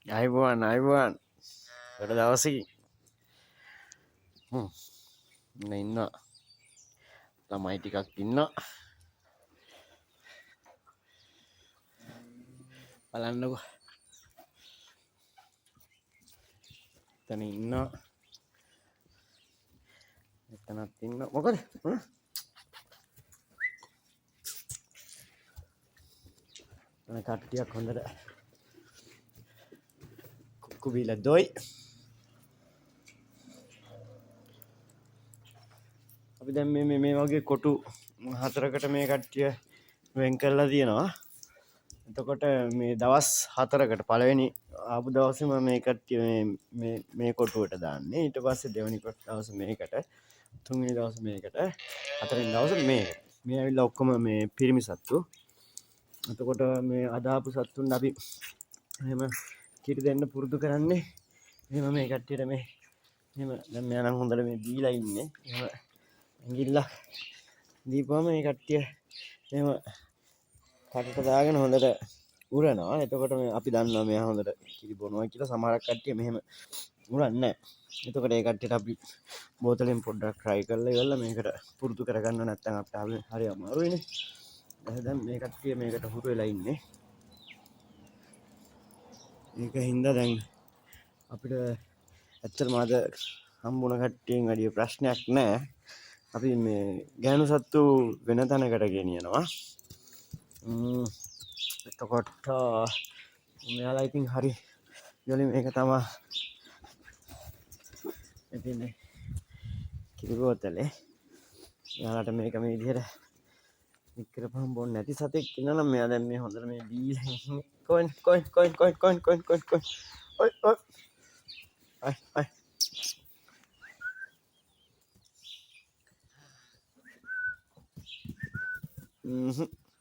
අයිබෝවන් අයිබෝවන් ගොඩ දවසකින් ඉන්න ඉන්නවා ළමයි ටිකක් ඉන්නවා බලන්නකෝ එතන ඉන්නවා එතනත් ඉන්නවා මොකද එතන කට්ටියක් හොඳට කුක්කු බීලා දොයි. අපි දැන් මේ මේ වගේ කොටු හතරකට මේ කට්ටිය වෙන් කරලා තියෙනවා. එතකොට මේ දවස් හතරකට පළවෙනි ආපු දවසේම මේ කට්ටිය මේ මේ මේ කොටුවට දාන්නේ. ඊට පස්සේ දෙවෙනි දවසේ මේකට, තුන්වෙනි දවසේ මේකට, හතරවෙනි දවසේ මේකට. මේ ඇවිල්ලා ඔක්කොම මේ පිරිමි සත්තු. එතකොට මේ අද ආපු සත්තුන් අපි එහෙම කිරි දෙන්න පුරුදු කරන්නේ. එහෙම මේ කට්ටියට මේ එහෙම දැන් මෙයා නම් හොඳට මේ දීලා ඉන්නේ. එහෙම ඇඟිල්ලක් දීපුවම මේ කට්ටිය එහෙම කටට දාගෙන හොඳට උරනවා. එතකොට මේ අපි දන්නවා මෙයා හොඳට කිරි බොනවා කියලා. සමහරක් කට්ටිය මෙහෙම උරන්නේ නැහැ. එතකොට ඒ කට්ටියට අපි බෝතලෙන් පොඩ්ඩක් ට්‍රයි කරලා ඉවරලා මේකට පුරුදු කරගන්න නැත්නම් අපිට හරි අමාරුයිනේ. දැන් මේ කට්ටිය මේකට හුරු වෙලා ඉන්නේ. ඒක හින්දා දැන් අපිට ඇත්තටම අද හම්බුණ කට්ටියෙන් වැඩි ප්‍රශ්නයක් නෑ. අපි මේ ගෑනු සත්තු වෙන තැනකට ගෙනියනවා. එතකොට මෙයාලා ඉතින් හරි ජොලි. මේක තමා ඉතින් කිරි බෝතලේ. එයාලට මේක මේ විදිහට මික් කරපුවම බොන්න නැති සතෙක් ඉන්නවා නම් මෙයා දැන් මේ හොඳට මේ බීලා ඉන්නේ. කොයින් කොයින් කොයින් කොයින් කොයින් කොයින් කොයින් කොයින් ඔයි ඔයි අයි අයි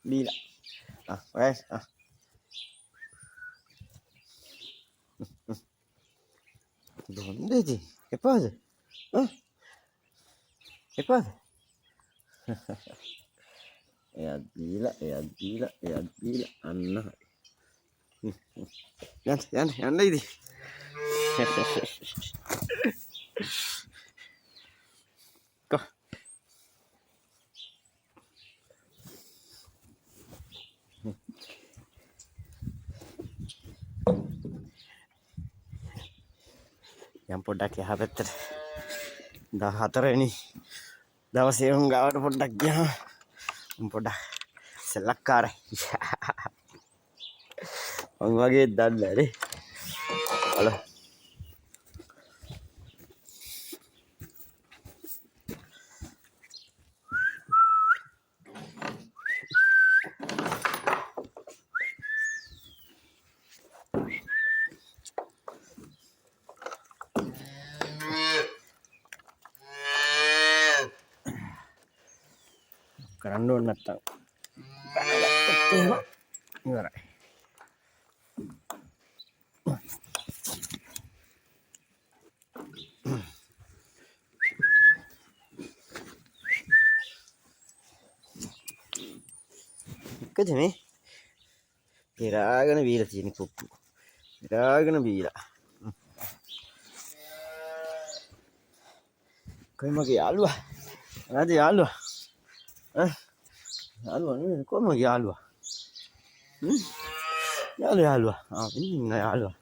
බීලා. ආ ඔය ආ බොන්න ඉතින් එපාද? ආ එපාද? එයත් බීලා එයත් බීලා එයත් බීලා අන්න හරි. යන්න යන්න යන්න ඉතින්. කො යම් පොඩ්ඩක් එහා පැත්තට 14 වෙනි දවසේ උන් ගාවට පොඩ්ඩක් ගියාම උන් පොඩ්ඩක් සෙල්ලක්කාරයි. මං වගේ දන්නේ නැහැ නේ. බලමු. කරන්න ඕන නැත්තම් පැනගත්තොත් එහෙම ඉවරයි. මොකද මේ පෙරාගෙන බීලා තියෙන කුක්කු. පෙරාගෙන බීලා. කොයි මගේ යාළුවා? මොනවද යාළුවා? ඈ යාළුවා නෙමෙයි කොහොම මගේ යාළුවා? හ්ම් යාළුවා යාළුවා. ආ ඉන්න යාළුවා.